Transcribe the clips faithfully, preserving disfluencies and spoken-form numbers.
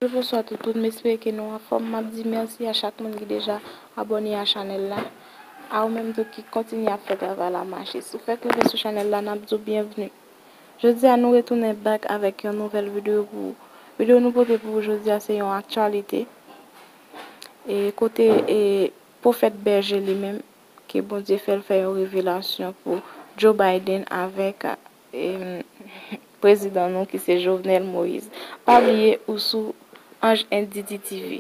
Bonswa tout tout, m espere ke nou anfòm. M ap di mèsi a chak moun ki deja abòne a chanèl la. A ou menm tou ki kontinye ap fè travay la mache. Si w fèk rive sou chanèl la, n ap di w byenvni. Jodi a nou retounen back avèk yon nouvèl videyo pou ou. Videyo nou pote pou ou jodi a se yon aktyalite. E kote e pwofèt Bèje li menm, ke Bondye fè l fè yon revelasyon pou Joe Biden avèk em, prezidan nou ki se Jovenel Moïse. Pa bliye ou sou Anj N D T T V.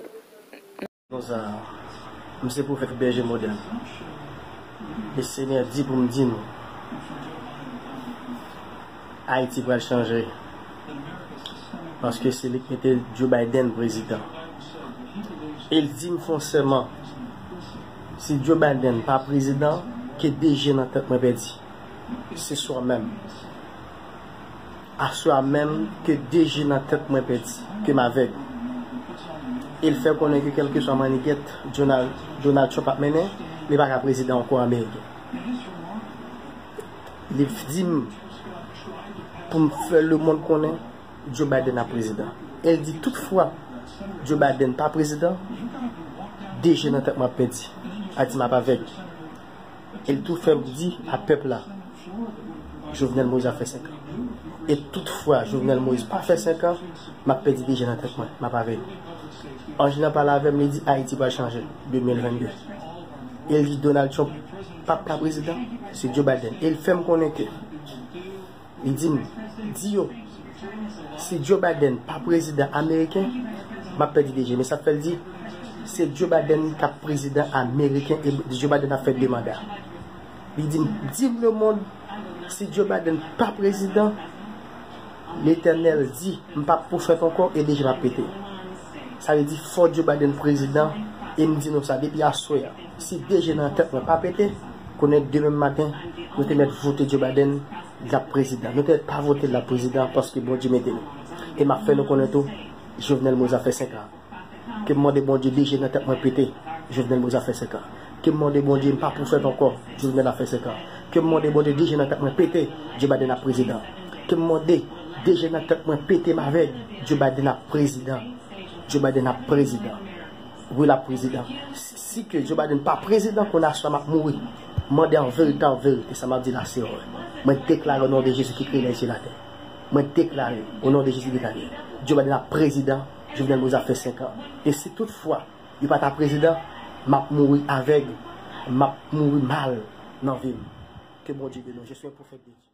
Konsa, m se pwofèt Bèje Modèn. E Senyè di pou m di nou, Ayiti pral chanje. Paske se li k mete Joe Biden prezidan. E l di m fè yon sèman, si Joe Biden pa prezidan, ke de je nan tèt mwen pèdi. Se swa menm. Aswè a menm ke de je nan tèt mwen pèdi, ke m avèg. E l fè konnen ke kèlkeswa mannigèt Donald, Donald Trump ap mennen, li pa ka prezidan ankò ameriken. Li di m pou m fè lemonn konnen Joe Biden ap prezidan. E l di tout fwa Joe Biden pa prezidan, de je nan tèt mwen ap pèdi. Ayiti m ap avèg. E l tou fè m di a pèp la, Jovenel Moïse ap fè senk an. E tout fwa Jovenel Moïse pa fè senk an, m ap pèdi de je nan tèt mwen, m ap avèg. Anj lan pale avè m, li di Ayiti pral chanje de mil vennde. E l di Donald Trump p ap ka prezidan, se Joe Biden. E l fè m konnen ke Li di m, di yo, si Joe Biden pa prezidan ameriken, m ap pèdi de je. Men sa k fè l di, se Joe Biden k ap prezidan ameriken e Joe Biden ap fè de manda. Li di m, di m lemonn, si Joe Biden pa prezidan, Letènèl di, m p ap pwofèt ankò e de je m ap pete. Sa vle di, fò Joe Biden prezidan, e m di nou sa depi aswè a. Si de je nan tèt mwen pa pete, konnen demen maten, nou te mèt vote Joe Biden, l ap prezidan. Nou te mèt pa vote l ap prezidan paske Bondye mete nou. E m ap fè nou konnen tou, Jovenel Moïse ap fè senk an. Ke m mande Bondye de je nan tèt mwen pete, Jovenel Moïse ap fè senk an. Ke m mande Bondye m pa pwofèt ankò, Jovenel ap fè senk an. Ke m mande Bondye de je nan tèt mwen pete, Joe Biden ap prezidan. Ke m mande de je nan tèt mwen pete m avèg, Joe Biden ap prezidan. Joe Biden ap prezidan. Wi, l ap prezidan. Si, si ke Joe Biden pa prezidan, kounye a swa m ap mouri. Mande an verite, an verite, sa m ap di la se vre. Mwen deklare o non de Jezi ki kreye lèzye latè. Mwen deklare o non de Jezi deklare. Joe Biden ap prezidan, Jovenel Moïse ap fè senk an. E si toutfwa li pa ta prezidan, m ap mouri avèg, m ap mouri mal nan vi m. Ke Bondye beni w. Je suis un prophète de Dieu.